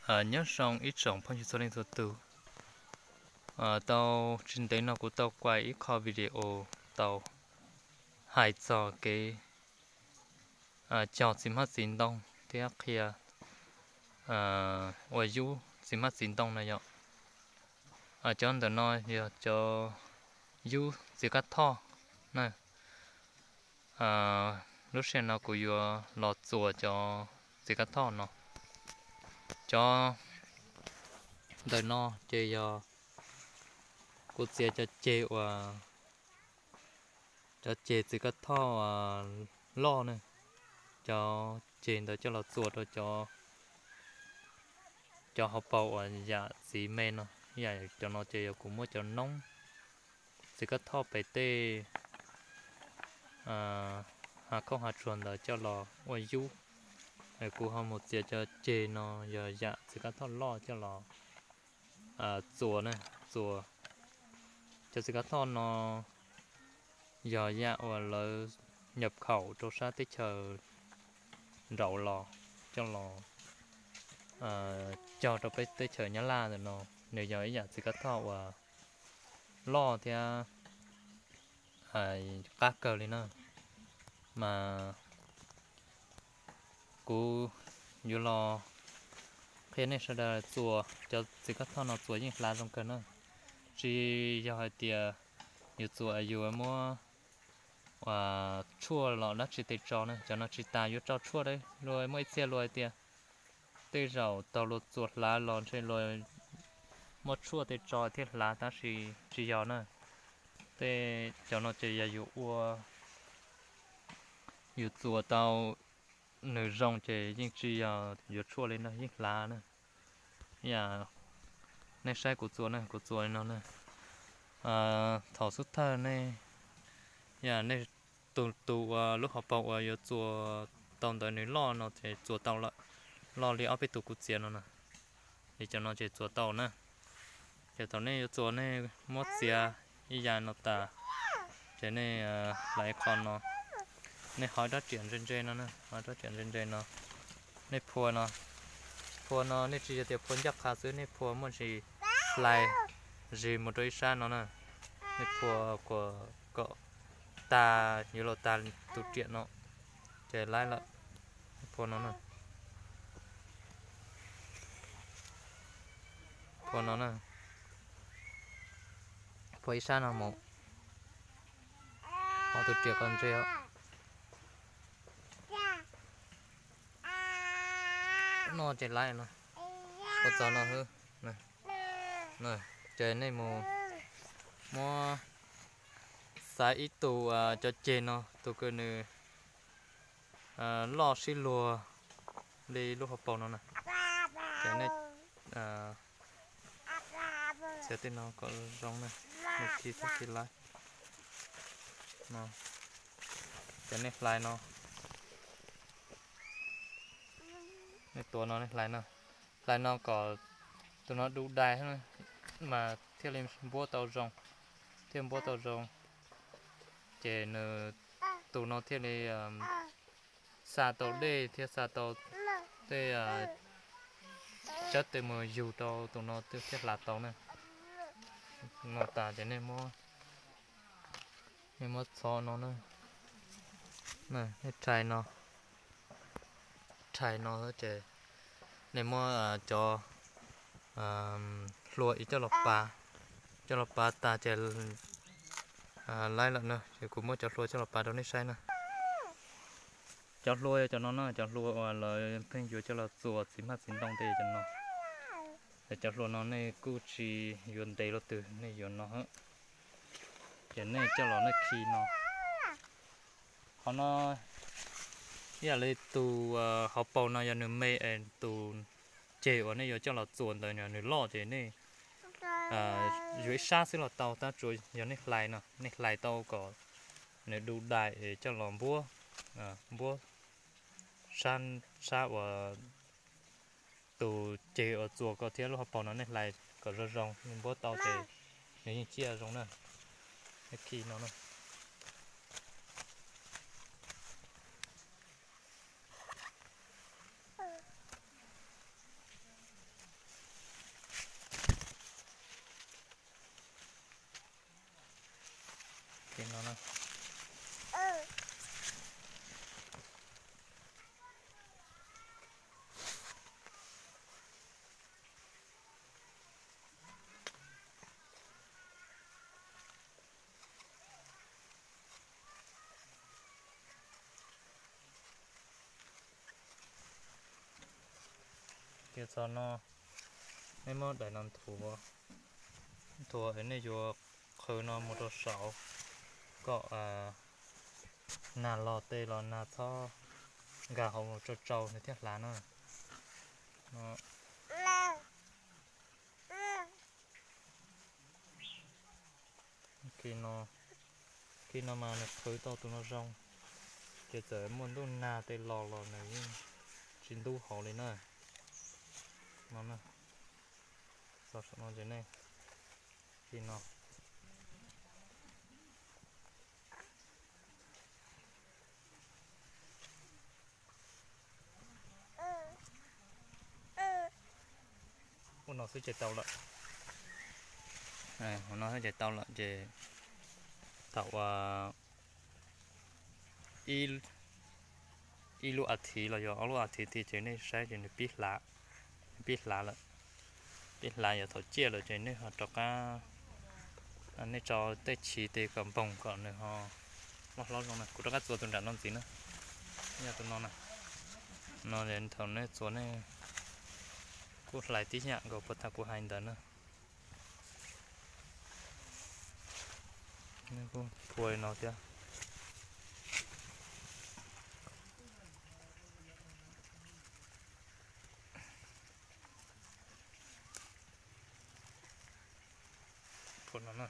Nyob zoo ib tsoom phooj ywg txhua leej txhua tus. Tau tsis ntev no kuv tau kuaj ib qho video tau hais txog kev cog txiv hmab txiv ntoo thiab qhia ua yub txiv hmab txiv ntoo no yom. Cov ntawm no yog cov yub txiv kab thoj na. Lub sij hawm no kuv yuav los txuas cov txiv kab thoj no. Cov ntawm no ces yog kuv txiav cov ceg uas, cov ceg txiv kab thoj loj na. Cov ceg ntawd coj los txuas rau cov, cov hauv paus uas yam txiv me no. Yam cov no ces yog kuv muab cov noob txiv kab thoj pem tej hav khaub hav tsuag ntawd coj los ua yub. Kuv ho mus txiav cov ceg no yog yam txiv kab thoj loj coj los txuas na, txuas. Cov txiv kab thoj no yog yam uas lawv nyam khaum rau sab teb chaws nraud los coj los cog rau peb teb chaws Nyab Laj ntawm no. Nws yog ib yam txiv kab thoj uas loj thiab qab kawg li na. Mas kuv yuav los qhia nej sawv daws txuas cov txiv kab thoj no txuas yeej hlav zoo kawg na. Tsis yog hais tias yus txuas yus muab tshuaj los dab tsi tej tso na, cov no tsis tas yuav tso tshuaj. Luag muaj ib txhia luag hais tias tej zaum tau luag txuas hlav los ntshe luag muab tshuaj tej tso thiaj hlav, tab sis tsis yog na. Tej cov no ces yog yus ua, yus txuas tau nws zoo ces yeej tsis yog yuav tshuaj li no, yeej hlav na. Yam nej saib kuv txuas na, kuv txuas li no na. Thaum xub thawj nej, yam nej tus, tus uas lub hauv paus uas yuav txuas tau ntawd nws loj no ces txuas tau lawm, loj li ob peb tus kuv txiav no na. Ces cov no ces txuas tau na. Ces thaum nej yuav txuas nej muab txiav ib yam no tas, ces nej hlais qho no, nej hov rab riam ntse ntse no, hov rab riam ntse ntse no, nej phua no. Phua no nej tsis yog tias phua ncaj qha xwb, nej phua muaj ntsis hlais zis mus rau ib sab no na. Nej phua kom tas, yuav los tas tus riam no, ces laib lawm. Phua no na, phua no na, phua ib sab no mus, hov tus riam kom ntse os. No ces laib no, ua txog no xwb. Ces nej mus muab xaiv ib tug cov ceg no, tus uas nws loj sib luag li lub hauv paus no na. Ces nej txiav tej no kom zoo na, nej khi txhob khi laib no. Ces nej hlais no, nej tuav no nej hlais no, hlais no kom tus no du dai mas thiaj li npuab tau zoo, thiaj npuab tau zoo. Ces nws, tus no thiaj li xa tau dej thiab xa tau tej tsab tes mus yug rau tus no thiaj hlav tau na. No tas ces nej muab, nej muab txhob no na, nej rhais no, rhais no ces nej muab cov hlua ib coj los pav, coj los pav tas ces laib lawm na. Ces kuv muab cov hlua coj los pav rau nej saib na. Cov hlua yog cov no na, cov hlua uas lawv pheej yuav coj los txuas txiv hmab txiv ntoo tej cov no. Cov hlua no nej kuj tsis yuav ntev luaj twg, nej yuav no. Ces nej coj los nej khi no. Qhov no ib yam li tus hauv paus no yog nws me es tus ceg uas nej yuav coj los txuas ntawd nws loj ces nej yuav ib sab xwb los tau, tab tsuas yog nej hlais no, nej hlais tau kom nws du dai es coj los npuab, npuab sab uas tus ceg uas txuas ko thiab lub hauv paus no nej hlais kom zoo zoo, npuab tau ces nws yeej ciaj zoo na. Khi no na. Txog no, nej muab daim no nthuav, nthuav es nej yuav qhwv no mus rau saud kom nag los tes los nag txhob nkag hauv mus tsau tsau nws thiaj hlav na. Kis no mas nws qhwv tau tus no zoo, ces txawm muaj ntuj nag tej los los nws yeej tsis ntub hauv li na. No, txog saum no ces nej, kis no ua no xwb ces tau lawm. Ua no xwb ces tau lawm ces thaum ua ib lub as thiv los yog ob lub as thiv tid ces nej saib ces nws pib hlav, nws pib hlav lawm. Pib hlav yog thaum ciaj lawm ces nej ho rov qab, nej tso tej chiv tes kom npoog kom nws ho loj hlob zoo na. Kuv rov qab txuas tus nram no ntxiv na, yog tus no na. No thaum nej txuas nej kuj hlais tib yam nkaus puag ta kuv hais ntawd na. Kuj phua li no thiab. Phua no na.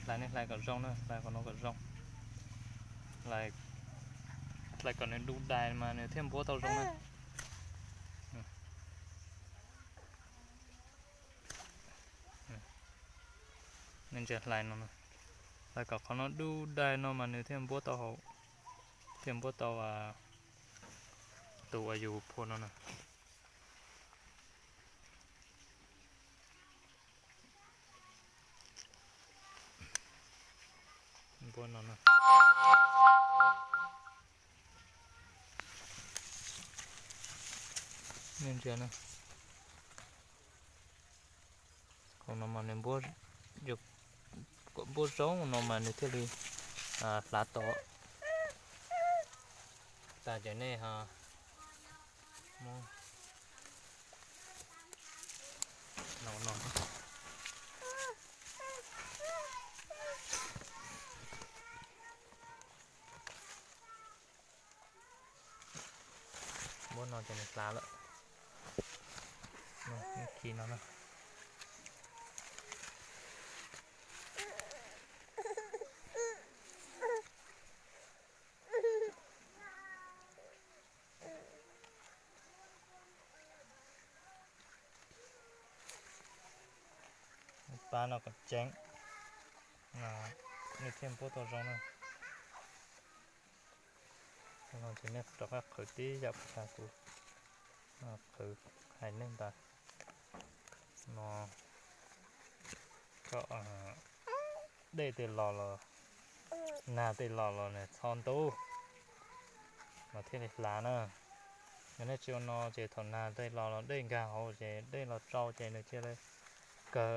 Hlais nej hlais kom zoo na, hlais kom no kom zoo. Hlais kom nws du dais mas nws thiaj npuab tau zoo na. Nej ntsia hlais no, hlais kom qhov no du dais no mas nws thiaj npuab tau hauv, thiaj npuab tau tus uas yus phua no na. Npuab no na. Nej ntsia na. Qhov no mas nws npuab, kom npuab zoo no mas nws thiaj li hlav tau. Tas ces nej ho muab no no. Npuab no ces nws hlav lawm. Khi no na. Pab no kom ceev, nws thiaj npuab tau zoo na. No ces nej rov qab qhwv tib yam puag ta kuv qhwv hais nej ntawd no, kom dej tej los los, nag tej los los nws txhob ntub, mas thiaj li hlav na. Yog nej tsis ua no ces thaum nag tej los los dej nkag hauv ces dej los tsau ces nws cia li kawg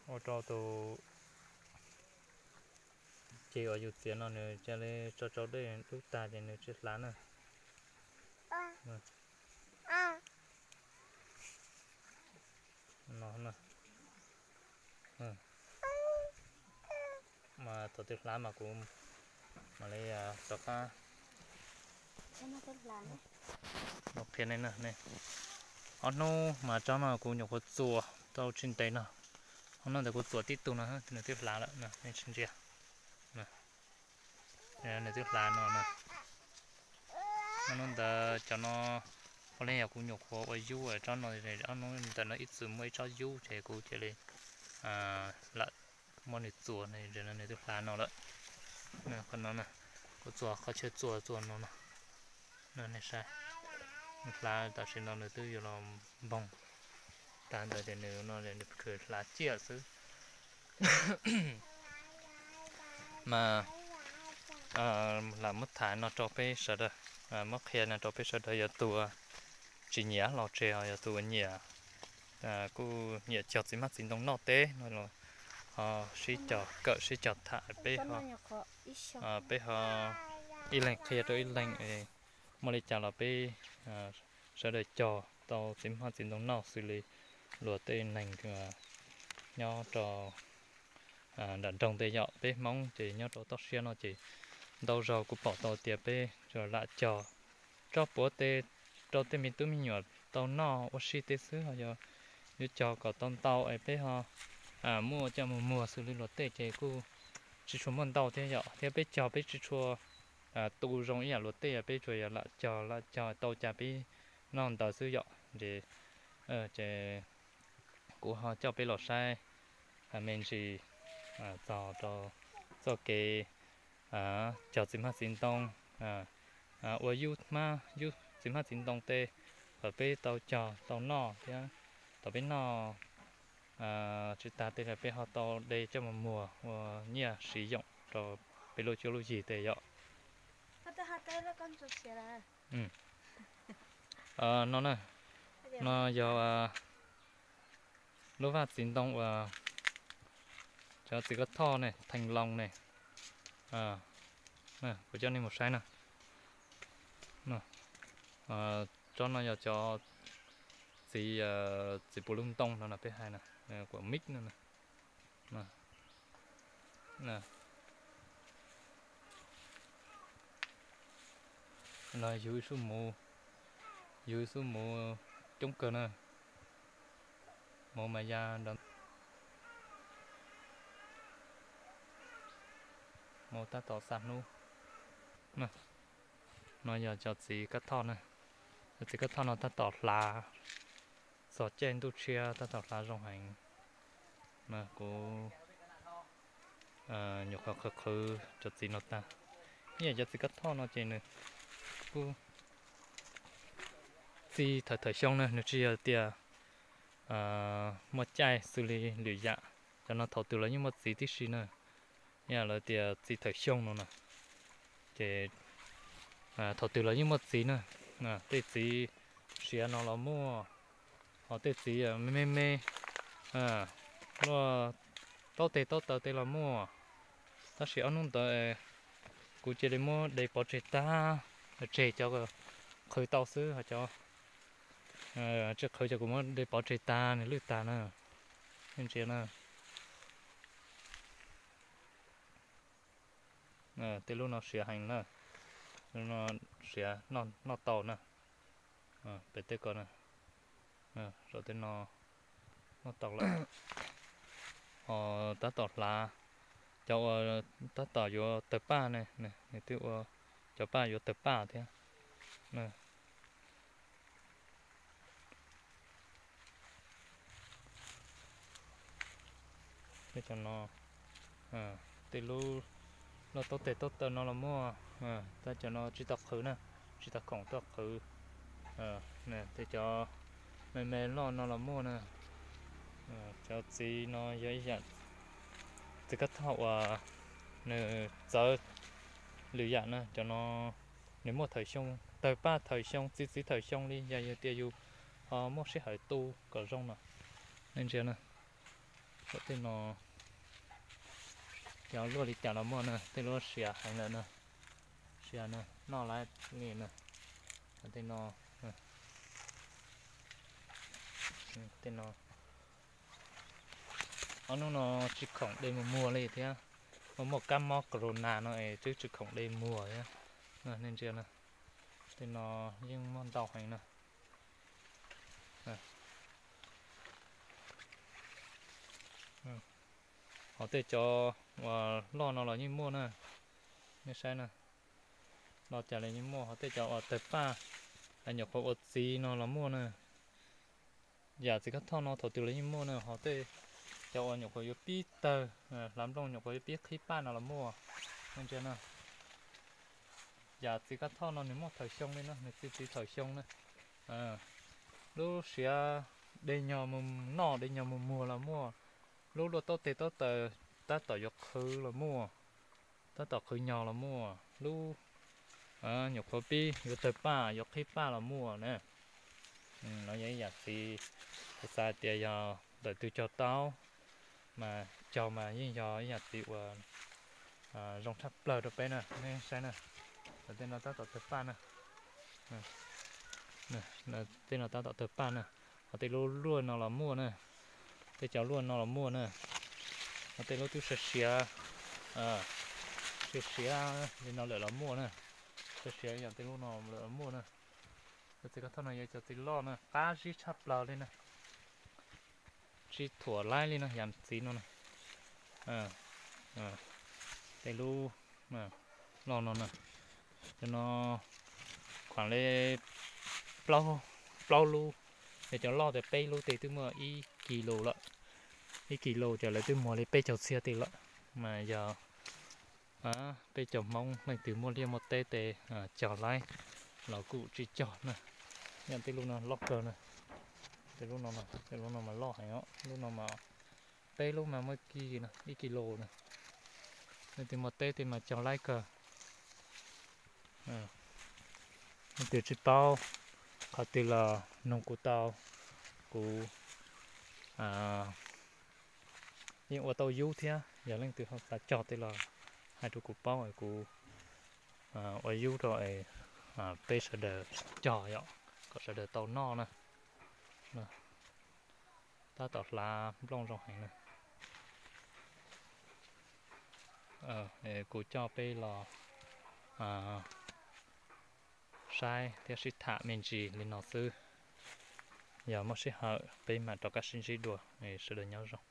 ua rau tus ces uas yus txiav no nws cia li tsau tsau dej dub tag ces nws tsis hlav na. No, mas thaum twg hlav mas kuv mam li rov qab qhia nej na. Ob hnub mas tsob no kuv nyuam qhuav txuas tau tsis ntev no, ob hnub ntawd kuv txuas tib tug no nws twb hlav lawm na, nej tsis ntsia. Nws twb hlav no na. Ob hnub ntawd cov no, ua li yog kuv nyuam qhuav ua yub tsob no, ob hnub ntawd no ib txwm muaj ib tsob yub ces kuv cia li lam muab nws txuas, nws twb hlav no lawm. Qhov no, kuv txuas qhov chaw txuas txuas no no, nej saib, nws hlav tam sim no nws twb yuav los npoog tag ntawd ces nws no nws hlav ciaj xwb. Mas lam muab tham no rau peb sawv daws, muab qhia no rau peb sawv daws, yog tus tsis nyiam los tseg, yog tus nyiam kuj nyiam cog txiv hmab txiv ntoo noj teb no los ho sib cog kawm sib cog tham, peb ho, peb ho ib leeg qhia rau ib leeg, muaj li cas los peb sawv daws cog tau txiv hmab txiv ntoo noj xws li luag tej neeg nyob rau nram nroog tej yom. Peb Hmoob ces nyob rau toj siab no ces ntau zaus kuv pom tau tias peb lam cog tsob puav tej rau tej me tub me nyuam tau noj ua si tej xwb, ho yog yuav cog kom tau ntau es peb ho muaj coj mus muag xws li luag tej ces kuj tsis tshua muaj ntau thiab yom. Thiab peb cog peb tsis tshua tu zoo ib yam luag tej, peb tsuas yog lam cog lam cog tau cas peb noj ntawd xwb yom. Ces kuv ho coj peb los saib me ntsis txog rau txoj kev cog txiv hmab txiv ntoo, ua yub hmab yub txiv hmab txiv ntoo tej kom peb tau cog tau noj thiab. Thaum peb noj tsis tag tej lawm peb ho tau de coj mus muag ua nyiaj siv yoom rau peb lub cuab lub yig tej yom. No na, no yog lub vaj txiv ntoo uas cov txiv kab thoj ne, theej loo ne. Kuv coj nej mus saib na. Tsob no yog cov txiv, txiv puv lub ntoo no no peb hais na, kuam mib no. No yug ib xub muv, yug ib xub muv coob kawg na. Muv mas ya nrad, muv tab tom xa hnub. No yog cov txiv kab thoj na, cov txiv kab thoj no tab tom hlav, txog caij ntuj tshiab tab tom hlav zoo heev. Kuv nyuam qhuav qhwv qhwv cov txiv no tag. Ib yam cov txiv kab thoj no ces nws kuj txi thawm thawm xyoo na, nws tsis yog tias muaj caij xws li lwm yam. Cov no thaum twg los yeej muaj txiv tib si na. Ib yam lawv tias txiv thawm xyoo no na, ces thaum twg los yeej muaj txiv na. Tej txiv siav no los muaj, ho tej txiv me me me, luaj taub teg taub taw tej los muaj. Tab sis ob hnub ntawd kuv cia li muab de pov tseg tag, tseg cov qhwv tau xwb, ho cov tsis qhwv ces kuv muab de pov tseg tag, nws lwj tag na. Nej ntsia na. Tej lub no siav heev na, lub no siav noj tau na. Pem tej ko na, saum tej no noj tau lawm. Ho tab tom hlav, cov uas tab tom yuav tawg paj ne, nws twb ua cov paj yuav tawg paj thiab. Tej cov no, tej lub loj taub teg taub taw no los muaj, tab cov no tsis tau qhwv na, tsis tau khoom tuaj qhwv. Tej cov me me loj no los muaj na. Cov txiv no yog ib yam txiv kab thoj uas nws txawv lwm yam na, cov no nws muaj thawm xyoo, tawg paj thawm xyoo, txi txiv thawm xyoo li, yog yog tias yus ho muaj sij hawm tu kom zoo no. Nej ntsia na, tej no yog luaj li cas los muaj na, tej lub siav heev lawm na, siav na, noj lawm li na. Tej no, tej no, ob hnub no tsis khoom de mus muag li thiab, muaj kab mob corona no es twb tsis khoom de muag thiab. Nej ntsia na, tej no yeej muaj ntau heev na. Ho tej cov uas loj no los yeej muaj na, nej saib na, loj cas los yeej muaj. Ho tej cov uas tawg paj, nyuam qhuav ua txiv no los muaj na. Yam txiv kab thoj no thaum twg los yeej muaj na. Ho tej cov uas nyuam qhuav yuav pib tawg, hlav nplooj nyuam qhuav yuav pib qhib paj no los muaj. Nej ntsia na, yam txiv kab thoj no nws muaj thawm xyoo li no, nws txi txiv thawm xyoo na. Lub siav de nyog mus noj de nyog mus muag los muaj, lub luaj taub teg taub taw tab tom yuav qhwv los muaj. Tab tom qhwv nyog los muaj, lub nyuam qhuav pib yuav tawg paj yuav qhib paj los muaj na. No yog ib yam txiv, kuv xav tias yog ntawm twg cog tau, mas cog mas yeej yog ib yam txiv uas zoo tshaj plaws rau peb na, nej saib na. Tej no tab tom tawg paj na, tej no tab tom tawg paj na. Ho tej lub luaj no los muaj na, tej cov luaj no los muaj na. Ho tej lub twb siav siav, siav siav li no lawm los muaj na, siav siav yog tej lub no lawm los muaj na. Cov txiv kab thoj no yog cov txiv loj na, qab zib tshaj plaws li na, tsis thuam laib li no yam txiv no na. Tej lub loj no na, cov no khuam li plaub lub, yog cov loj tias peb lub tes twb muaj ib kis lus lawm, ib kis lus ces lawv twb muag li peb caug txhiab tis lawm, mas yog peb cov Hmoob leej twg muaj liaj muaj teb tes cog laib los kuj tsis cog na. Yog tej lub no loj kawg na, tej lub no, tej lub no mas loj heev, lub no mas peb lub mas muaj ib kis lus na. Leej twg muaj teb tes mas cog laib kawg. Leej twg tsis paub qhov twg los nug kuv tau, kuv yeej ua tau yub thiab, yog leej twg ho xav cog tes los hais rau kuv paub es kuv ua yub rau es peb sawv daws cog yom, kom sawv daws tau noj na. Tab tom hlav nplooj zoo heev na. Kuv coj peb los saib thiab sib tham me ntsis li no xwb. Yog muaj sij hawm peb mam rov qab sib ntsib dua, sawv daws nyob zoo.